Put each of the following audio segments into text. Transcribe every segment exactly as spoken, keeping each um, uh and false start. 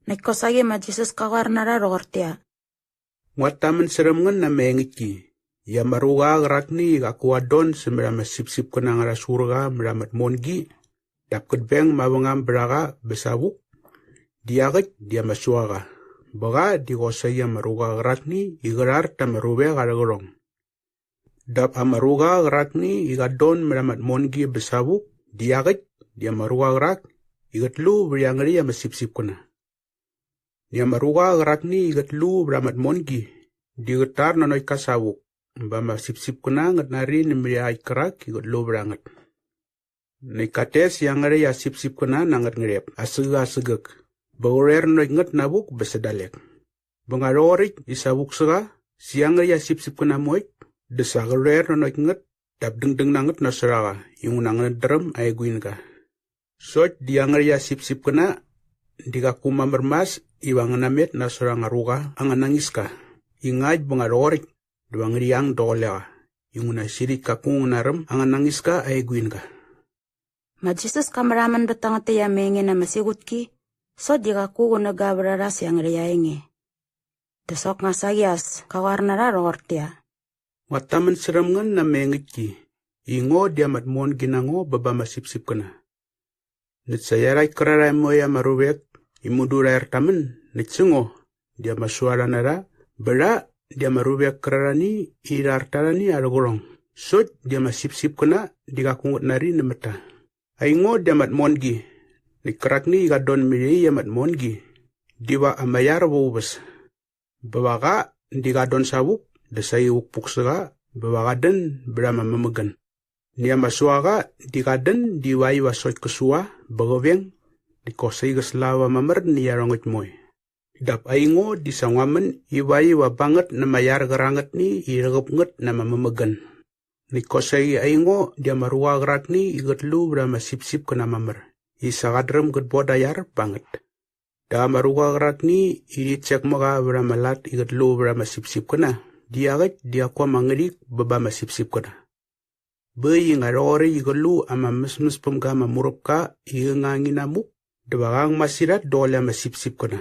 Näkt kosaqi ma Jisas ka qoar na rha rhoqortäqyia, "Nguat tamän särhäm ngän na ama engäktki i ama ruqa qärakni i qaku qat don sämät ama sipsipkäna angärha surqa mät ama tmongi dap kät beng mavängam bät a qa bä savuk, di iaqäkt di ama suaqa bä qa di qosaqi ama ruqa qärakni i qä rhar ta ama ruvek arhä qärhong. Dap ama ruqa qärakni i qat don mät ama tmongi bä savuk di iaqäkt di ama ruqa qärak i qät lu vät iangärhäkt ama sipsipkäna. Näkt ama ruqa qärakni i qät lu vät ama tmongi di qät tar nanokt ka savuk bä ama sipsipkäna ngät nari nämät iaqäkt kärak i qät lu vät a ngät. Näkt kat tes iangärhäkt aa sipsipkäna na angät ngärhep asägäk asägäk bä qä rhoer nanokt ngät navuk bä sä dalek. Bä nga rhoqoräkt i savuk sä qa sä iangärhäkt aa sipsipkäna moekt dä sa qä rhoer nanokt ngät dap dängdäng na ngät nasot a qa inguna ngänät dräm aa eguinga. Sokt di iangärhäkt aa sipsipkäna di qaku mamär mas iva ngä namet nasot anga ruqa anga nañiska i ngakt bä nga rhoqoräkt dä va ngärhi ang daqule qa inguna sirhäkt kaku ngä naräm anga nañiska aa eguinga." Ma Jisas ka märhamän bät tangät täkt ama enge na ama siqutki sokt di qaku qunäga vät a rha sä iangärhäkt aa enge. Dä soknga saqi as ka qoar na rha rhoqortäqyia, "Nguat tamän särhäm ngän na ama engäktki i ngo di ama tmongi na ngo bä ba ama sipsipkäna. Näkt sa iarhakt kärarhae moe ama ruvek i mudu rha er ta män näkt sä ngo di ama suarha na rha bä rha di ama ruvek kärarhani i rha ar ta arhani arhä qärhong sokt di ama sipsipkäna di qaku ngät nari nämät ta. Aingo di ama tmongi, näkt kärakni i qat don mät iaqyäkt ama tmongi diva ama iar va uväs. Bä va qa di qat don savuk dä saqi vukpuk sä qa bä va qat dän bät ama mämägän. Näkt ama suaqa di qat dän divakt iva sokt kä sua bä qä veng näkt kosaqi qä slava mamär nä iarhongäkt moe. Dap aingo di sa ngua män ivakt iva ba ngät nä ama iar qärangätni i rhäqäp ngät na ama mämägän. Näkt kosaqi aingo di ama ruqa qärakni i qät lu vät ama sipsipkäna mamär i sa qat dräm gät boda aa iar ba ngät. Dä ama ruqa qärakni i rhit sek mä qa vät ama lat i qät lu vät ama sipsipkäna di iaqäkt di qaku ama ngärhik bä ba ama sipsipkäna. Bä äkt i nga rhoqoräkt i qä lu ama mäsmäspämga ama muräpka i qä ngang inamuk dä va qa ang masirhat daqule ama sipsipkäna.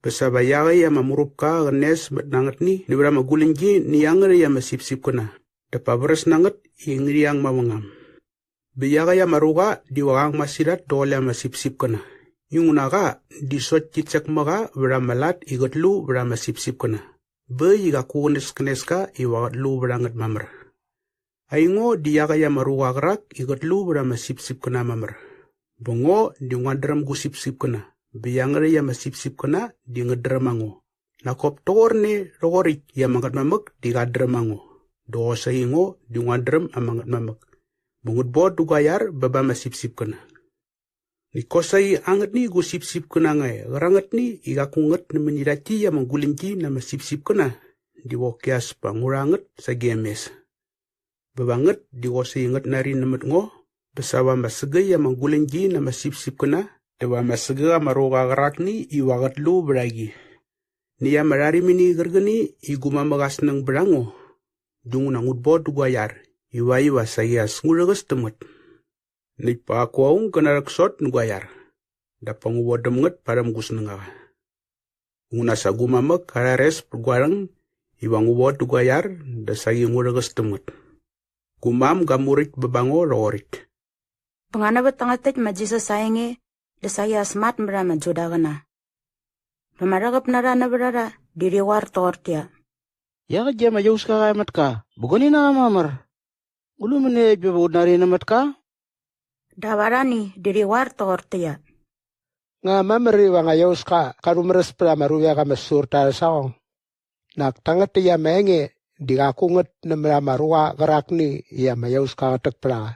Bä sa va iaqäkt ama muräpka qä nes mät nangätni nävät ama guläñgi nä iangärhäkt ama sipsipkäna dap pa vräs na ngät i ngärhi ang mavängam. Bä iaqäkt ama ruqa diva qa ang masirhat daqule ama sipsipkäna inguna qa di sokt tit sek mä qa vät ama lat i qät lu vät ama sipsipkäna bä äkt i qaku qänäskänes ka iva qät lu vät a ngät mamär. Aingo di iaqäkt ama ruqa qärak i qät lu vät ama sipsipkäna mamär. Bä ngo di nguat dräm gu sipsipkäna bä iangärhäkt ama sipsipkäna di ngät dräm a ngo. Nak kop toqorne rhoqoräkt i ama Ngätmamäk di qat dräm a ngo dä qosaqi ngo di nguat dräm ama Ngätmamäk bä ngut bon dä gua iar bä ba ama sipsipkäna. Näkt kosaqi angätni gu sipsipkäna nga e qärangätni i qaku ngät nämäni rhakt täkt ama guläñgi na ama sipsipkäna di qoki as pa ngu rha ngät sagem mes. Bä va ngät di qosaqi ngät nari nämät ngo bä sa va ama sägäkt ama guläñgi na ama sipsipkäna dä va ama sägäk ama ruqa qärakni iva qät lu vät a qi. Näkt ama rharimini qärqäni i gu mamäk aa snäng bät a ngo dinguna ngut bon dä gua iar ivakt iva saqi as ngu rhäqäs täm ngät. Näkt pa qaku aung gä narhäksot nä gua iar dap pa ngu vodäm ngät parhäm gu snängaqa. Inguna sa gu mamäk ka rhares pät gua rhäng iva ngu von dä gua iar dä saqi ngu rhäqäs täm ngät. Gu mam ga muräkt bä ba ngo rhoqoräkt." Bä nga nävät tangät täkt ma Jisas aa enge dä saqi as matmät ama Judaqäna. Bä ama rhäqäp na rha nävät a rha di rhi qoar toqortäqyia, "Iaqäkt di ama iauska qa e mät ka bä goni na qa mamär. Ngu lu mäniekt bä va ut nari nämät ka?" Dap arhani di rhi qoar toqortäqyia, "Nga mamär iva anga iauska qa rhumäräs pät ama ruvek ama säsurta arhä saqong. Nak tangät täkt ama enge di qaku ngät nämät ama ruqa qärakni i ama iauska qät täk pät a qa